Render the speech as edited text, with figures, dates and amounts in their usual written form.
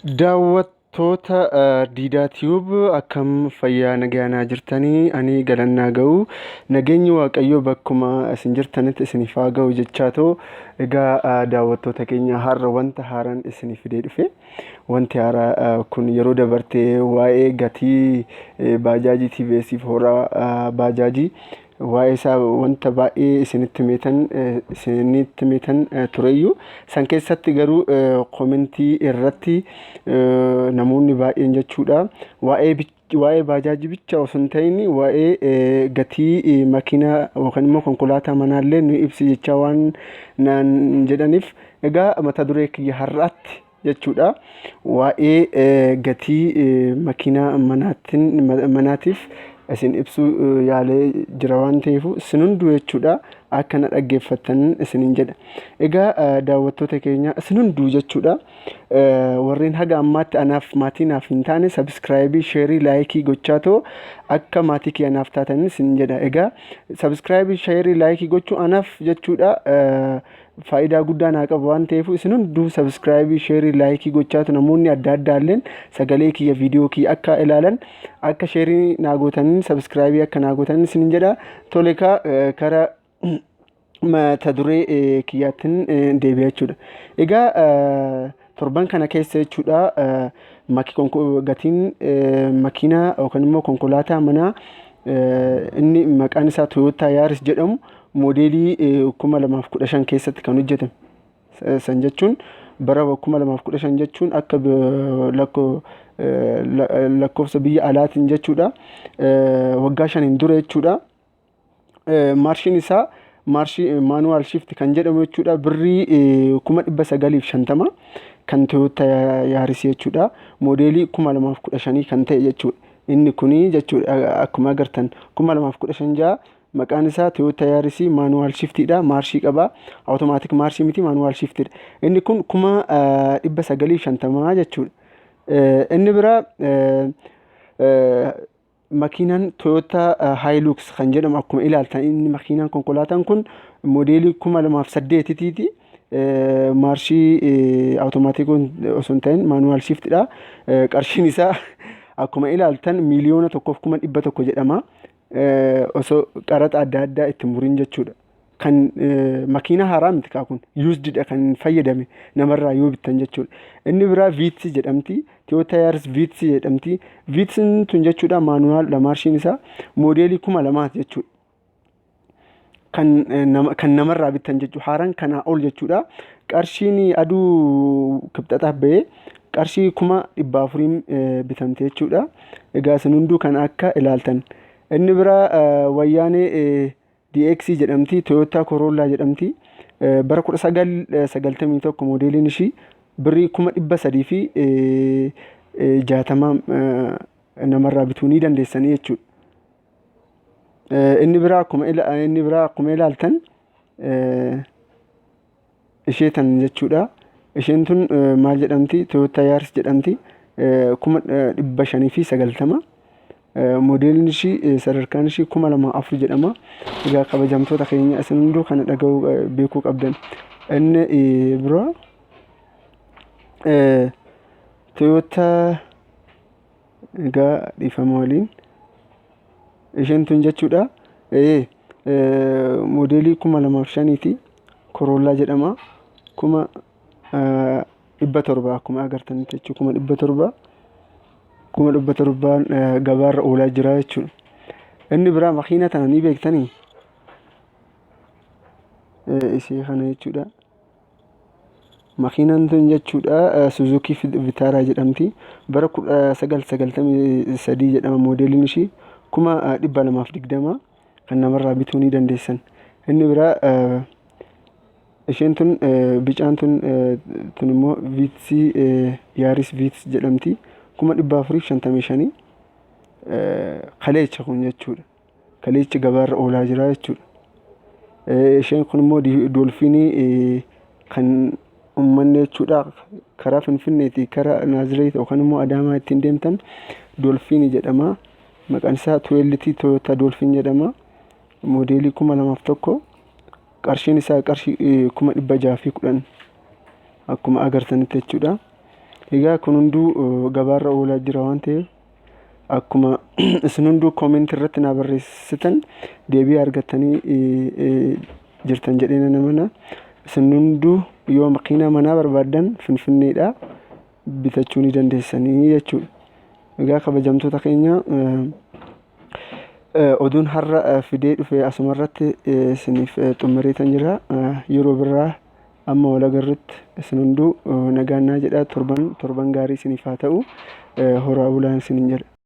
Daawwattoota Diidaa Tube akkam fayyaa nagayanaa jirtanii? Ani galannaa ga'u, nageenyi Waaqayyoo bakkuma isin jirtanitti isiniif haa ga'u jechaa too, egaa daawwattoota keenya, har'a wanta haaraan isinii fidee dhufe. Wanti haaraa kun yeroo dabarte waa'ee gatii baajaajii TVS fi horaa baajaajii waa'ee isaa wanta baay'ee isinitti meetan tureyyuu, san keessatti garuu komentii irratti namoonni baay'een jechuudha waa'ee baajaajii bicha osoo hin ta'in waa'ee gatii makiinaa yookaan immoo konkolaataa manaallee nu ibsi jechaa waan naan jedhaniif, egaa mata duree kiyya har'aatti jechuudha waa'ee gatii makiinaa manaatiif isin ibsuu yaalee jira waan ta'eef, isin hunduu jechuudha akka na dhaggeeffattan isinin jedha. Egaa daawwattoota keenya, isin hunduu jechuudha warreen haga ammaatti anaaf maatii naaf hin taane, subscribe, share, like gochaa too akka maatii kiyya naaf taatan isin jedha. Egaa subscribe, share, like gochuu anaaf jechuudha faayidaa guddaa naa qaba waan ta'eef, isin hunduu subscribe, share, like gochaatu namoonni adda addaa illeen sagalee kiyya, viidiyoo kiyya akka ilaalan, akka share naa gootanii, subscribe akka naa gootan isin jedha. Tole, kara mata duree kiyyaattiin deebi'a jechuudha. Egaa torban kana keessa jechuudha gatiin makiinaa yookaan immoo konkolaataa manaa inni maqaan isaa Toyota Yaris jedhamu, moodeelii 2015 keessatti kan hojjetame. San jechuun bara 2015 jechuun akka lakkoofsa biyya alaatiin jechuudha. Waggaa 5n dura jechuudha. Maarshiin isaa maarshii manual shift kan jedhamu jechuudha, birrii 950,000 kan Toyota Yaris jechuudha. Moodeelii 2015 kan ta'e jechuudha. Inni kuni jechuudha akkuma agartan 2015 ja'a, maqaan isaa Toyota Yaris manual shiftiidha. Maarshii qaba. Automatic maarshii miti, manual shiftiidha. Inni kun 950,000 jechuudha. Inni biraa makiinaan Toyota Hilux kan jedhamu, akkuma ilaaltan inni makiinaan konkolaataan kun moodeelii 2008tiiti. Maarshii automatic osoo hin ta'in manual shiftidha. Qarshiin isaa akkuma ilaaltan 1,100,000 jedhama. Osoo qaraxa adda addaa itti muriin jechuudha. Kan makiinaa haaraa miti kaa, kun usedidha, kan fayyadame namarraa yoo bittan jechuudha. Inni biraa Vitz jedhamti. Toyota Yaris Vitz jedhamti. Vitzin tun jechuudha manualdha maarshiin isaa, moodeelii 2000ti jechuudha. Kan namarraa bittan jechuudha. Haaraan kanaa ol jechuudha. Qarshiin aduu kibxataaf bahee qarshii 400,000n bitamte jechuudha. Egaa isin hunduu kan akka ilaaltan. Inni biraa wayyaanee DX jedhamti. Toyota Corolla jedhamti. Bara 1991 moodeeliin ishii, birrii 360,000 namarraa bituu ni dandeessanii jechuudha. Inni biraa akkuma ilaaltan ishee tan jechuudha. Isheen tun maal jedhamti? Toyota Yaris jedhamti. 590,000. Moodeelin ishii, sadarkaan ishii 2004 jedhama. Egaa kabajamtoota keenya, isin hunduu kana dhaga'uu beekuu qabdan. Inni biraa Toyota, egaa dhiifama waliin, isheen tun jechuudha moodeelii 2005ti, Corolla jedhama, 700,000 akkuma agartanitti jechuudha, 700,000, 700,000n gabaarra oolaa jira jechuudha. Inni biraa makiina tana ni beektanii, ishee kana jechuudha. Makiinaan tun jechuudha Suzuki Vitara jedhamti. Bara 1993 jedhama moodeeliin ishii, 220,000 kan namarraa bituu ni dandeessan. Inni biraa isheen tun bicaan tun tun immoo Vitz, Yaris Vitz jedhamti. 455,000 kaleecha kun jechuudha. Kaleecha gabaarra oolaa jira jechuudha. Isheen kun immoo Dolphin, kan uummanni jechuudha karaa Finfinneetii karaa Naazireet yookaan immoo Adaamaa ittiin deemtan, Dolphin jedhama. Maqaan isaa 2LT Toyota Dolphin jedhama. Moodeelii 2001, qarshiin isaa qarshii 610,000 akkuma agartanitti jechuudha. Egaa kun hunduu gabaarra oolaa jira waan ta'eef, akkuma isin hunduu comment irratti naa barreessitan deebii argattanii jirtan jedhee nan amana. Isin hunduu yoo makiinaa manaa barbaaddan Finfinneedha bitachuu ni dandeessanii jechuudha. Egaa kabajamtoota keenya, oduun har'a fidee dhufe asumarratti isiniif xumureetan jira. Yeroo biraa amma wal agarrutti isin hunduu nagaan naa jedha. Torban torban gaarii isiniif haa ta'u. Horaa bulaan isiniin jedha.